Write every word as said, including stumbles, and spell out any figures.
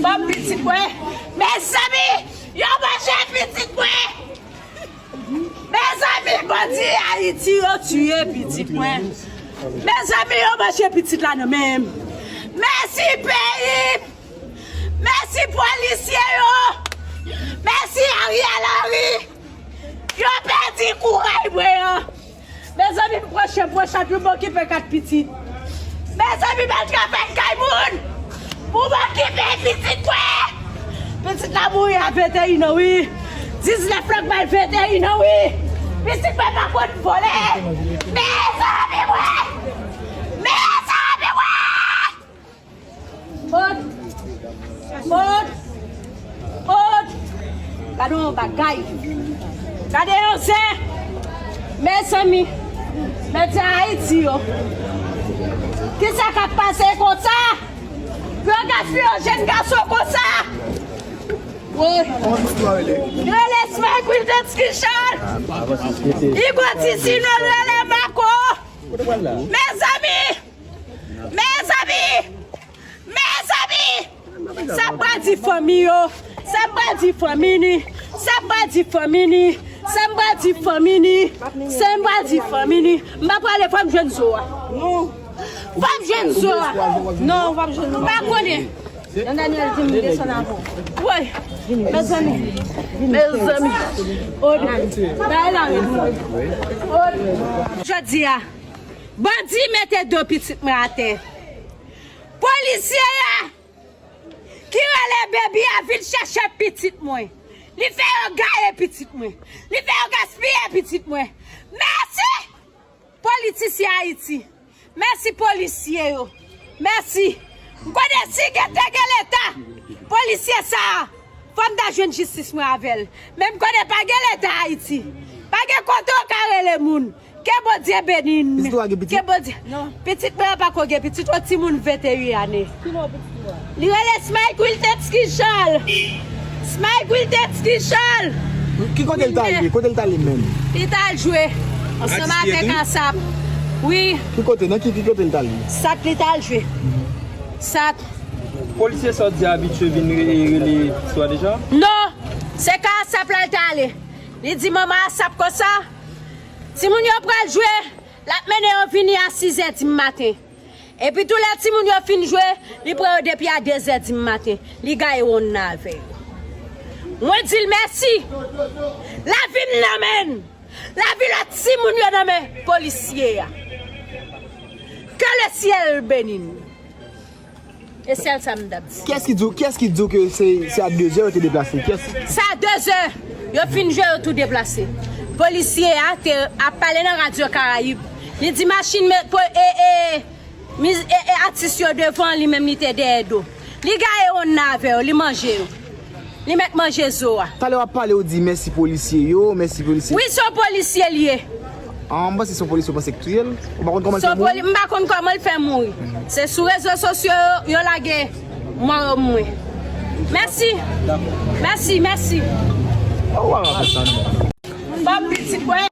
Ban m pitit mwen. Mezanmi, yo manje pitit mwen. Mezanmi, bandi Ayiti yo tiye pitit mwen. Mezanmi, yo manje pitit la nan men m. Mèsi peyi m. Mèsi polisye yo. Mèsi Ariel Henry. Yo pèdi kouraj mwen an. Mezanmi, m pran chen pran chat pou m okipe kat pitit. Mezanmi, bèl travay kay moun. Pou m okipe pitit mwen. Pitit la mouri a venteyen an, wi. Diznèf lan k bay venteyen an, wi. Pitit mwen pa konn vole. Mezanmi, mwen. Mezanmi, mwen. Od! Od! Od! Gade yon bagay! Gade yon zen! Mezanmi! Medya Ayiti yo! Kisa k ap pase konsa? Yo gaspiye yon jèn gason konsa! Woy! Li rele Smike Wiltens Kichòl! Li gon ti sinon li rele Mako! Mezanmi! Mezanmi! Mezanmi! Sa m pral di fanmi yo! Sa m pral di fanmi ni! Sa m pral di fanmi ni! Sa m pral di fanmi ni! Sa m pral di fanmi ni! M pa prale, fò m jwenn zo a. Fò m jwenn zo a. Non, w p ap jwenn non. M pa konnen. Nan Daniel di m desann avè w. Woy! Mezanmi! Mezanmi! Od! Bay la men! Od! Jodi a, bandi mete do pitit mwen atè. Polisye a ki rele Baby a vin chèche pitit mwen. Li fè yo gaye pitit mwen. Li fè yo gaspiye pitit mwen. Mèsi politisyen Ayiti. Mèsi polisye yo. Mèsi. M konnen si gen te gen Leta, polisye sa a, fò m ta jwenn jistis mwen avè l. Men m konnen pa gen Leta Ayiti. Pa gen kote w ka rele moun. Ke Bondye beni n. Pitit ou a gen pitit? Ke Bondye. Non. Pitit mwen an pako gen pitit, yon timoun venteyen ane. Ki non pitit ou a? Li rele Smike Wiltens Kichòl. Smike Wiltens Kichòl. Ki kote l t al ye? Kote l t al ye menm? Li t al jwe ansanm avèk ASAP. Wi. Ki kote? Nan ki, ki kote l t al ye? Sat li t al jwe. Sat. Polisye sa w di abitye vin re-, rele pitit ou a deja? Non. Se ka ASAP la l t ale. Li di manman ASAP konsa. Timoun yo pral jwe, l ap mennen yo vini a sizè di maten. Epi tou lè timoun yo fin jwe, li pran yo depi a dezè di maten. Li gaye wonn nan avè yo. Mwen di l mèsi. Lavi m nan men n. Lavi lòt timoun yo nan men polisye a. Que le ciel bénisse. E sèl sa m t ap di. Kiyès ki di w, kiyès ki di w ke se, se a dezè yo te deplase? Kiyès? Se a dezè yo fin jwe, yo tou deplase. Polisye a te ap pale nan Radyo Karayib. Li di machin me-, po-, e, e, miz-, e, e, atis yo devan, li menm li te dèyè do. Li gaye wonn nan avè yo, li manje yo. Li mèt manje zo a. Talè w ap pale, w di mèsi polisye yo, mèsi polisye. Wi, se yon polisye l ye. Ah, m panse se yon polisye, w panse k touye l? Ou pa konn kòman l fè mouri? M pa konn kòman l fè mouri. Se sou rezo sosyo yo, yo lage mò mwen. Mèsi. Mèsi, mèsi. Ban m pitit mwen.